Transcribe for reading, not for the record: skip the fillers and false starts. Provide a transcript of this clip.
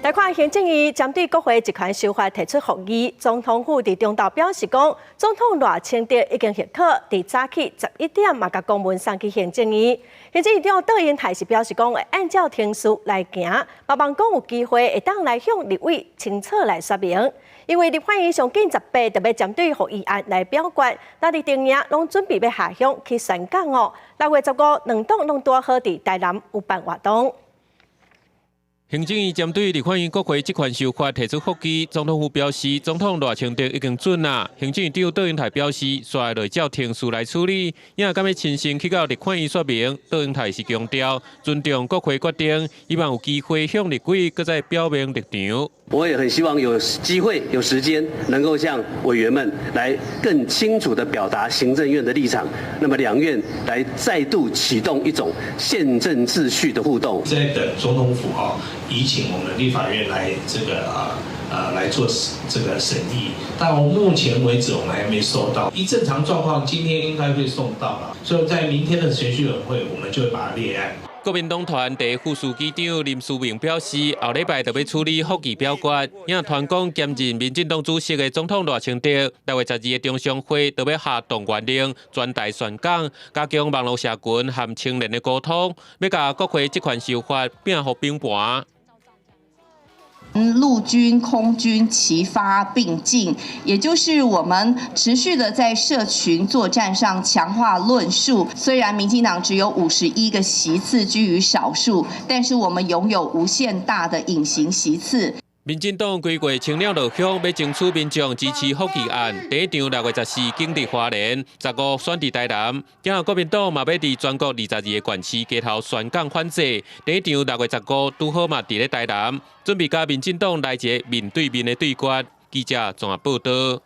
來看行政院針對國會職權修法提出覆議，總統府佇中晝表示講，總統賴清德已經核可，佇早起11點嘛共公文送去行政院。行政院長卓榮泰是表示講，會按照程序來行，嘛望講有機會會當來向立委清楚來說明。因為立法院上緊18就欲針對覆議案來表決，那佇頂夜攏準備欲下鄉去宣講哦。6月15，兩黨攏拄好佇台南有辦活動。行政院針對立法院國會職權修法提出覆議，總統府表示，總統賴清德已經准啦。行政院長卓榮泰表示，煞會照程序來處理，也敢欲親身去到立法院說明。卓榮泰是強調尊重國會決定，希望有機會向立委閣再表明立場。我也很希望有機會、有時間，能夠向委員們來更清楚地表達行政院的立場。那麼兩院來再度啟動一種憲政秩序的互動。在等總統府啊，移請我們立法院來這個啊來做這個審議，但我目前為止我們還沒收到。依正常狀況，今天應該會送到了，所以在明天的程序委員會，我們就會把它列案。國民黨團第一副書記長林思明表示，後禮拜就欲處理覆議表決。也傳講兼任民進黨主席的總統賴清德，6月12的中常會就欲下動員令，全台宣講，加強網路社群和青年的溝通，欲共國會職權修法拚予崩盤。陸軍、空軍齊發並進，也就是我們持續的在社群作戰上強化論述。雖然民進黨只有51個席次居於少數，但是我們擁有無限大的隱形席次。民進黨規劃青鳥落鄉，欲爭取民眾支持覆議案。第一場6月14景佇花蓮，15選佇台南。今後國民黨嘛欲佇全國22個縣市街頭宣講反制。第一場6月15拄好嘛佇咧台南，準備佮民進黨來一個面對面的對決。記者綜合報導。